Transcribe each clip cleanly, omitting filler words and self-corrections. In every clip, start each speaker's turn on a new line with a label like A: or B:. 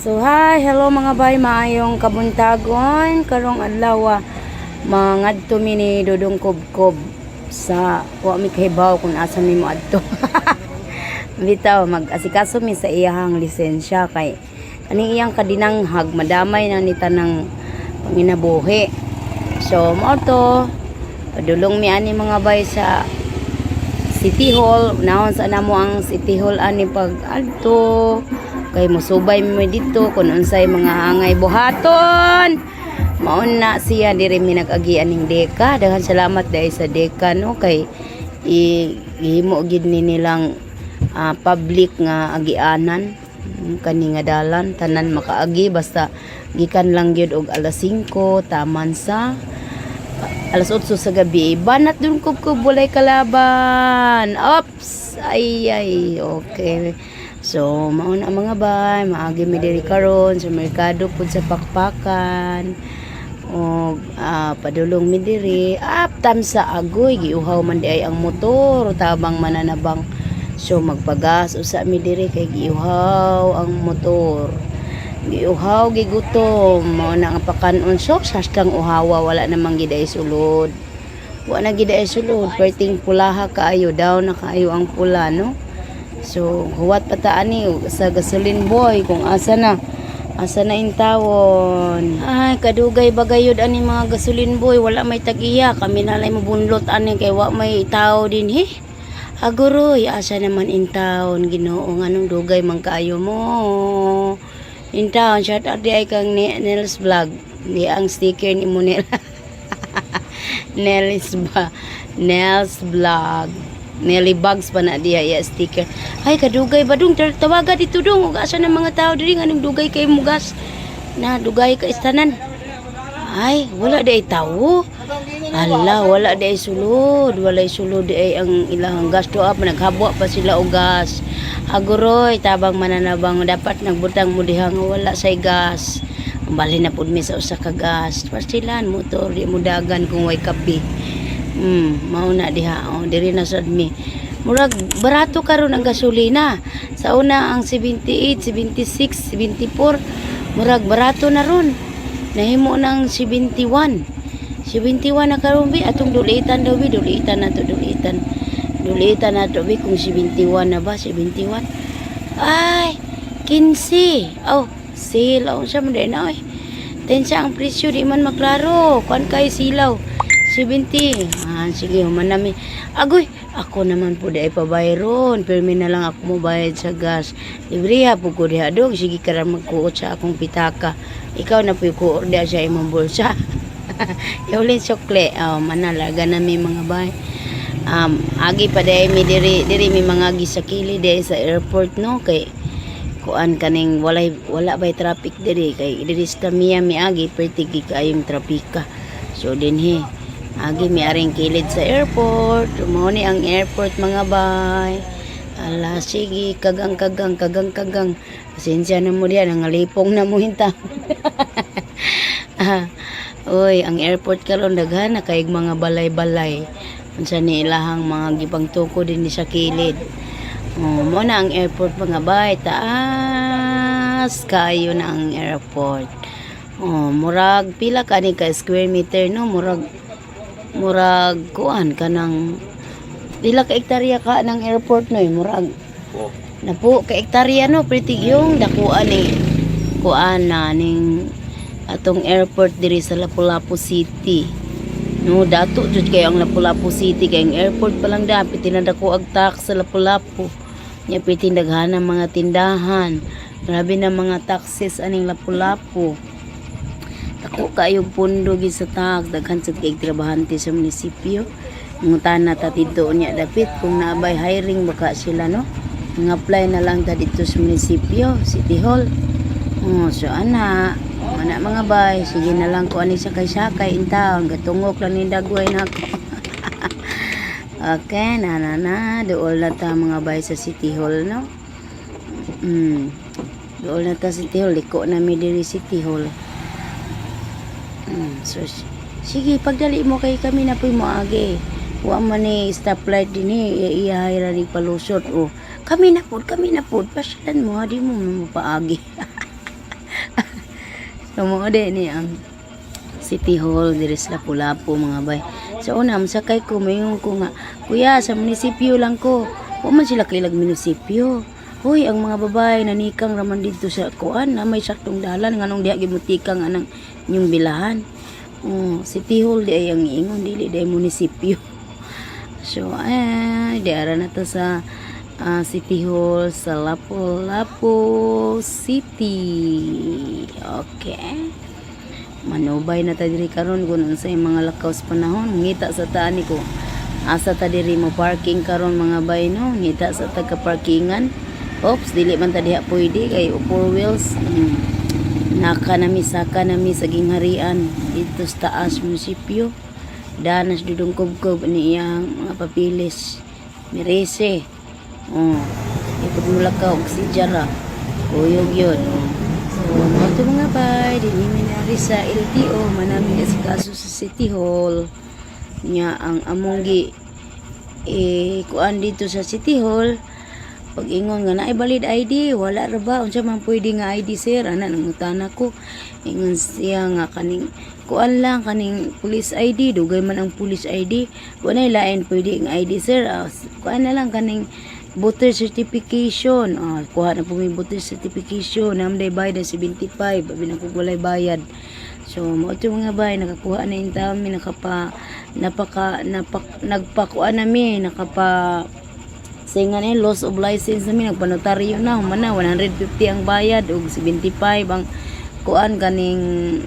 A: So hi, hello mga bay, maayong kabuntagon karong adlaw, mangadto mi ni Dudong Kubkob sa wa mi kahibaw kung asa mi moadto. Bitaw mag-asikaso mi sa iyahang lisensya kay kaning iyang kadinanghag madamay na ni tanang panginabuhi. So mao to, padulong mi ani mga bay sa City Hall. Unahon sa namo ang City Hall ani pag adto kay mosubay mi dito kung unsay mga angay buhaton. Maon na siya, diri mi nag-agi aning deka. Daghan salamat dahil sa deka, no, kay ihimo gid ni nilang public nga agianan. Kani nga dalan tanan makaagi basta gikan lang gyud og alas 5 taman sa alas 8 sa gabi. Banat dun, Kubkob, walay kalaban. Ops! Ay, ay. Okay. So, mao na mga bay. Maagi mi diri karon sa merkado pud sa Pakpakan. O, padulong mi diri. Up, tamsa agoy. Giuhaw man di ay ang motor. Tabang mananabang. So, magpagas usa mi diri kay giuhaw ang motor. Giuhaw, gigutom. Mao na ang pakanon. So, sastang uhawa. Wala namang giday sulod. Wala na giday sulod. Perting pulaha kaayo. Down na kaayo ang pula, no? So, huwat pa ta ani sa gasoline boy kung asa na. Asa na intawon. Ay, kadugay bagayod ani mga gasoline boy. Wala may tag-iya. Kami na lang mabunlot ani kay wa may tao din, he. Aguroy, asa naman intawon, Ginoo, nganong dugay man kaayo mo. Intawon, shout out di ay kang Nels Vlog. Di ang sticker ni mo nila. Nels ba? Nels Vlog. Nelly Bugs pa na diya iya sticker. Ay, kadugay ba dong? Tawaga dito dong. Ug asa na mga tao diri, nganong dugay kay mugas? Na dugay ka istanan. Ay, wala di ay tawo. Ala, wala di ay sulod. Wala ay sulod di ay ang ilang gas to up. Naghabwa pa sila og gas. Aguroy, tabang mananabang dapat nagbutang mo diha nga wala say gas. Bali na pud mi sa usa ka gas. Pastilan motor di mo dagan kung way kape. Mao na diha. Oh, diri na sad mi. Murag barato karon ang gasolina. Sa una ang 78, 76, 74. Murag barato na ron. Nahimo ng 71. 71 na karon bi, atong dulitan daw bi, dulitan na to, dulitan. Dulitan na to bi kung 71 na ba, 71. Ay, 15. Oh, sale oh, siya man na oy. Tensa ang presyo di man maklaro. Kuan kay silaw. 70. Ah, sige, human nami. Agoy, ako naman po di ay pabayron. Pirmi na lang ako mobayad sa gas. Libre ha po ko diha dong. Sige ka ra magkuot sa akong pitaka. Ikaw na po kuot diha sa imong bulsa. Yulin sukle. Oh, manalaga na mi mga bay. Agi pa dahil mi diri diri mi mga agi sa kili diri sa airport, no, kay kuan kaning walay wala bay traffic diri, kay diri sa Tamiya mi agi perti gi kaayong trapika. So dinhi agi mi aring kilid sa airport. Mao ni ang airport mga bay. Ala, sige, kagang kagang kagang kagang. Pasensya na mo diyan, nangalipong na mo hinta. Ah, uy, ang airport karon daghan na kay mga balay-balay. Unsa ni ilahang mga gipangtuko din ni sa kilid. Oh, mo na ang airport mga bay, taas kayo na ang airport. Oh, murag pila ka ni ka square meter, no? Murag kuan kanang pila ka hektarya ka ng airport, no, eh? Murag napo ka hektarya, no, pretty yung dakuan ni kuan na ning atong airport diri sa Lapu-Lapu City. No, dato jud kayo ang Lapu-Lapu City kay ang airport pa lang dapit tinadako ag tax sa Lapu-Lapu. Nya piti daghan ang mga tindahan. Grabe na mga taxes aning Lapu-Lapu. Dako kayo pundo gid sa tax, daghan sad kay trabahante sa munisipyo. Ngutana ta didto niya dapit kung naabay hiring baka sila, no. Nga apply na lang ta dito sa munisipyo, City Hall. Oh, so ana, ana mga bay, sige na lang ko ani sakay-sakay in town, gatungok lang ni dagway nako. Okay, na na na, dool na ta mga bay sa City Hall, no. Dool na ta City Hall, liko na mi diri City Hall. So, sige, pagdali mo kay kami na po'y moagi. Wa man ni stoplight din eh, iyahay ra ni palusot. Oh, kami na pod, kami na pod. Pasyalan mo, ha, di mo mapaagi. So mao ni ang City Hall diri sa Lapu-Lapu, mga bay. Sa una, masakay ko, mayon ko nga, "Kuya, sa munisipyo lang ko." Wa man sila kailag munisipyo. Hoy, ang mga babae nanikang raman dito sa kuan na may saktong dalan, nganong diha gimutikang anang inyong bilahan? Oh, City Hall di ay ang iingon, dili di ay munisipyo. So, ay, di ara na to sa City Hall sa Lapu-Lapu City. Okay. Manubay na ta diri karon kung unsay mga lakaw sa panahon. Ngita sa taan ko. Asa ta diri mo parking karon, mga bay, no? Ngita sa ta ka parkingan. Oops, dili man ta diha pwede kay four wheels. Naka nami, saka nami sa gingharian dito sa taas munisipyo. Danas Dudong Kubkob ni iyang mga papilis. Mirese. Oh, ipod mo lakaw og si Jara. Kuyog yun. Oh. So, mao to, mga bay, dinhi mi nari sa LTO, manami asikaso sa City Hall. Nya ang among gi eh, kuan dito sa City Hall, pag ingon nga naay valid ID, wala ra ba? Unsa man pwede nga ID, sir? Ana nangutana ko. Ingon siya nga kaning kuan lang, kaning police ID, dugay man ang police ID. Wala lain pwede nga ID, sir? Ah, kuan na lang, kaning voter certification. Ah, kuha na po may voter certification. Nam day bayad ang 75, abi na kog walay bayad. So, mao to, mga bay, nakakuha na yung taon mi, nakapa, napaka, napak, nagpakuha na mi, nakapa, sa nga ni loss of license nami, nagpanotaryo na, human na 150 ang bayad ug 75 ang kuan kaning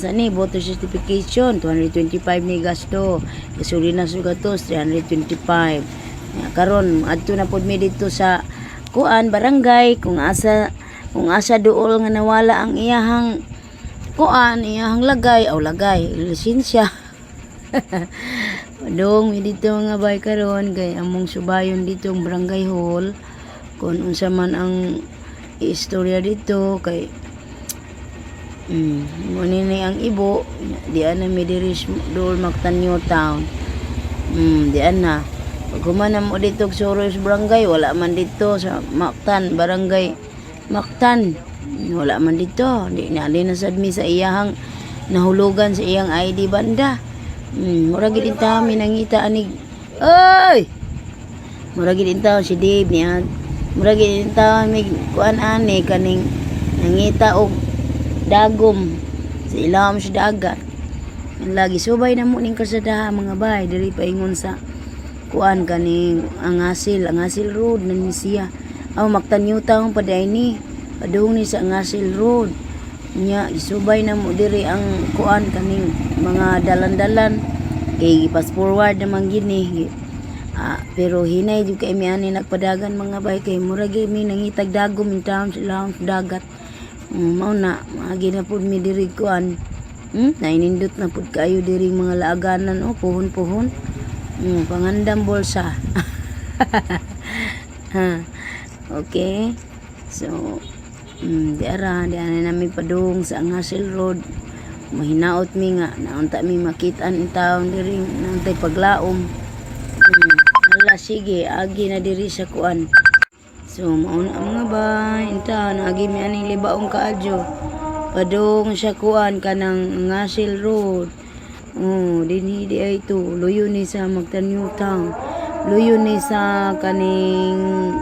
A: sa ni voter certification, 225 ni gasto, gasolina sugatos 325. Ya, karon adto na pud mi dito sa kuan barangay kung asa duol nga nawala ang iyahang kuan, iyahang lagay aw lagay lisensya. Padung mi dito, mga bay, karon kay among subayon dito ang barangay hall kung unsa man ang istorya dito kay mo ni ang ibo di na mi diri duol Mactan New Town. Dian na pag human na mo dito og suroy sa barangay, wala man dito sa Mactan, barangay Mactan, wala man dito. Di na di na sad mi sa iyahang nahulugan sa iyang ID banda. Mura gid ta mi nangita anig. Oy! Mura gid ta si Dave niya. Mura gid ta mi kuan ani kaning nangita og dagom sa ilawom sa dagat. Lagi subay na mo ning kalsada, mga bay, diri paingon sa kuan kaning Angasil Road na ni siya. Aw, Mactan New Town pa diay ni. Padung ni sa Angasil Road. Nya isubay na mo diri ang kuan kaning mga dalan-dalan kay fast forward naman gini. Ah, pero hinay jud kay mi ani nagpadagan, mga bay, kay murag mi nangitag dagom in town sa ilawom sa dagat. Mao na maagi na pud mi diri kuan. Nainindot na pud kayo diri mga laaganan, oh, puhon-puhon. Pangandam bulsa. Ha. Okay. So, di ara, di ana nami padung sa Angasil Road. Mahinaot mi nga naunta mi makitaan in taon diri nantay paglaom. Hala, sige, agi na diri sa kuan. So, mao na, mga bay, inta naagi mi aning libaong kaadyo. Padung sa kuan kanang Angasil Road. Oh, dinhi di ay to. Luyo ni sa Mactan New Town. Luyo ni sa kaning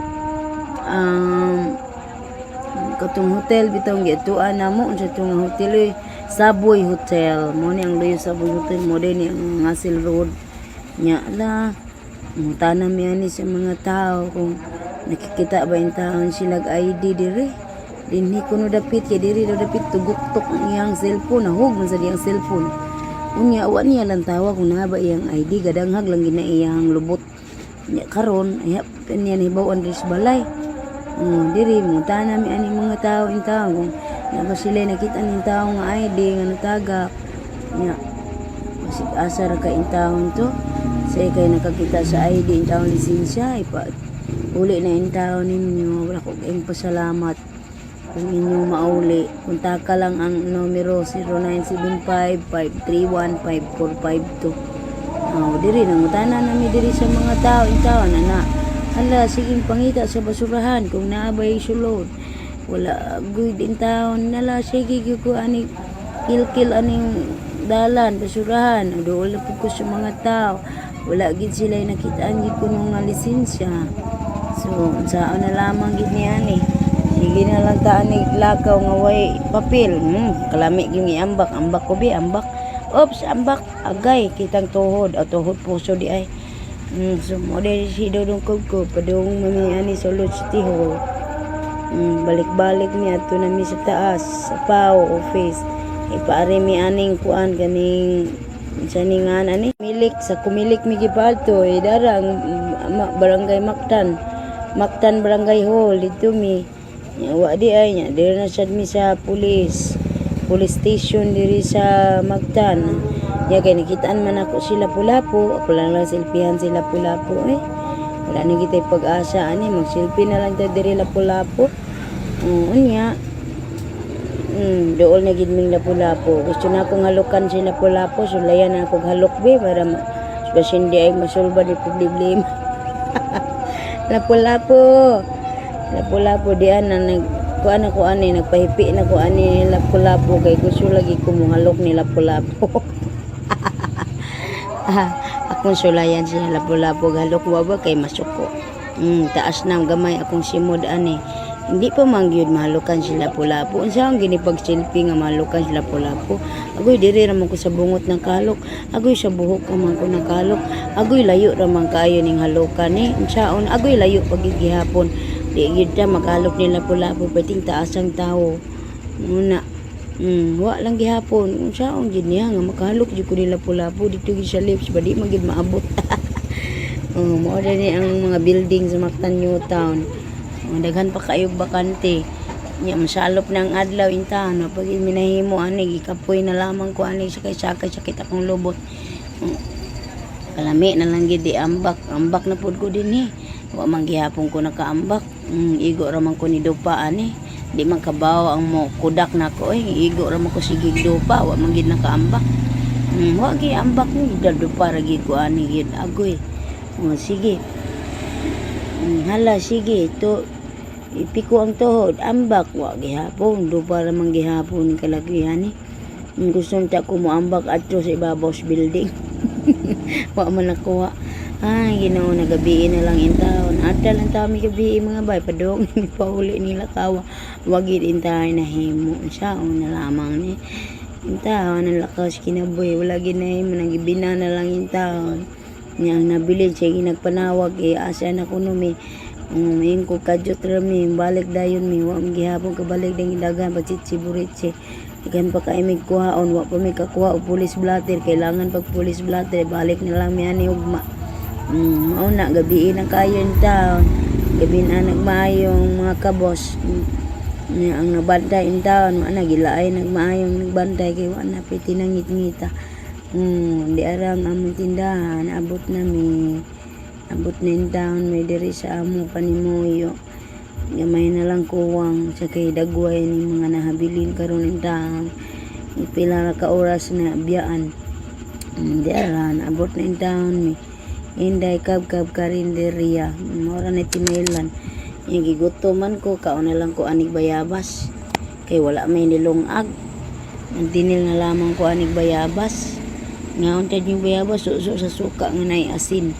A: katong hotel bitong gituan namo, unsa tong hotel oy, Savoy Hotel mo ni ang luyo, Savoy Hotel mo din ni ang Angasil Road nya la. Mutana mi ani sa mga tao kung nakikita ba yung taon sila ID diri dinhi kuno dapit, kay diri daw dapit tuguktok ang iyang cellphone, nahug man sa diyang cellphone. Unya wa niya lang tawa kung naa ba iyang ID, gadanghag lang gina iyang lubot nya. Karon ay niya nahibaw-an diri sa balay. Oh, diri mutana mi ani mga tao in tao kung na ba sila nakita ning tao nga ID nga natagak. Nya basig asa ra ka in taon to. Say kay nakakita sa ID in taon lisensya, ipa uli na in taon ninyo. Wala ko kayong pasalamat kung inyo mauli. Kontaka lang ang numero 0975 531 5452. Oh, diri nangutana nami diri sa mga tao in taon ana. Hala, sige, pangita sa basurahan kung naa bay sulod. Wala gud in town nala, sige gyud ko ani kilkil aning dalan basurahan. Duol na pud ko sa mga tao, wala gid sila nakitaan gid ko nga lisensya. So unsaon na lamang gid ni ani, sige na lang ta ani lakaw nga way papel. Kalami gyud iambak, ambak ko bi, ambak. Oops, ambak, agay kitang tuhod o tuhod puso di ay. So mo di si Dodong Kubkob, padung mami ani sa Sulod City Hall. Balik-balik mi adto na mi sa taas sa PAO office. Ipaari mi aning kuan kaning sa ningan ani milik sa kumilik mi gipadto eh darang barangay Mactan. Mactan Barangay Hall dito mi. Nya wa di ay, nya diri na sad mi sa police police station diri sa Mactan. Nya kay nakitaan man ako sila Lapu-Lapu, ako lang lang selfiehan sila Lapu-Lapu eh. Wala na kita'y pag-asa ani, mag-selfie na lang ta diri Lapu-Lapu. Oo, unya. Dool na gid ming Lapu-Lapu. Gusto na akong halukan si Lapu-Lapu, sulayan na akong halok be para basin di ay masulba ni problema. Lapu-Lapu. Lapu-Lapu dian na nag kuan ako ani, nagpahipi na ko ani Lapu-Lapu kay gusto lagi ko mohalok ni Lapu-Lapu. Ah, akong sulayan siya Lapu-Lapu, halok wa ba kay masuko. Taas na gamay akong simod ani. Hindi pa man gyud mahalukan si Lapu-Lapu. Unsa ang gini pag selfie nga mahalukan si Lapu-Lapu? Agoy, diri ra man ko sa bungot ng kalok. Agoy, sa buhok ka man ko nakalok. Agoy, layo ra man kaayo ning halukan ni. Unsaon, agoy, layo pag gihapon. Di gyud ta makalok ni Lapu-Lapu perting taas ang tawo. Muna. Wa lang gihapon. Unsaon gyud niya nga makahalok jud ko ni Lapu-Lapu dito gyud sa lips ba, di man gyud maabot. Oh, mao ni ang mga building sa Mactan New Town. Oh, daghan pa kayo bakante. Nya masalop na ang adlaw intahan. Pag minahimo ani, gikapoy na lamang ko ani sakay-sakay, sakit akong lubot. Kalami na lang gid di ambak. Ambak na pud ko din eh. Wa man gihapon ko nakaambak. Igo ra man ko ni dupa ani. Di man kabaw ang mo kudak nako eh. Igo ra man ko sige dupa, wa man gid nakaambak. Wa gi ambak ni dupa ra gid ko ani gid agoy. Oh, sige. Hala sige to ipiko ang tuhod, ambak wa gihapon, dupa ra man gihapon ni kalakihan ni. Gusto ta ko moambak adto sa ibabaw sa building. Wa man nakuha. Ay, Ginoo, nagabii na lang in taon. Ata lang ta mi gabii mga bay, padung mi pauli nila kawa. Wagid intahay na himo siya o na lamang ni. Intaon ang lakas kinabuhi, wala gid nahimo, nagibina na lang in taon. Nya ang nabilin siya ginagpanawag eh, asa na kuno mi. Ingon ko kadyot ra mi, balik dayon mi, wa man gihapon kabalik dang dagan pachitsi buritsi. Daghan pa kay mig kuhaon, wa pa mi kakuha og police blotter, kailangan pag police blotter, balik na lang mi ani ugma. Mao na, gabii na kayo in town. Gabi na nagmaayong mga kabos. Nya ang nabantay in town, wa na gilaay nagmaayong nagbantay kay wa na piti nangit-ngita. Di arang among tindahan, abot na mi. Abot na in town may diri sa amo panimuyo. Gamay na lang kuwang sa kay dagway ni mga nahabilin karon in town. Pila ra ka oras na biyaan. Di ara, abot na in town mi. Inday Kabkab Karinderya. Mora na tinailan. Yung gigutoman ko, kaon na lang ko anig bayabas. Kay wala may nilungag. Nagdinil na lamang ko anig bayabas. Ngaon tad yung bayabas, suso sa suka nga nay asin.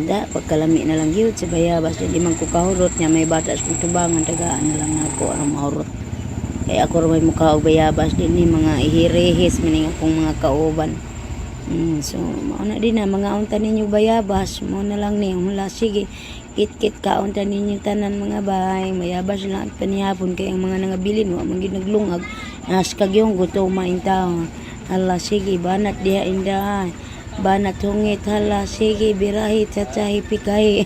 A: Da, pagkalami na lang gyud sa bayabas. Di man ko kahurot niya, may bata sa tubangan, tagaan na lang ako ang mahurot. Kaya ako ra may mukha og bayabas din ni mga ihirihis maning akong mga kauban. So mao na din na mga unta ninyo bayabas, mao na lang ni hula, sige. Kit-kit kaunta ninyo tanan mga bay, bayabas lang at panihapon kay ang mga nangabilin wa man gyud naglungag. Nas kagyong gutom ma intaw. Hala sige, banat diha indahan. Banat hungit, hala sige, birahi tsatsahi pikay.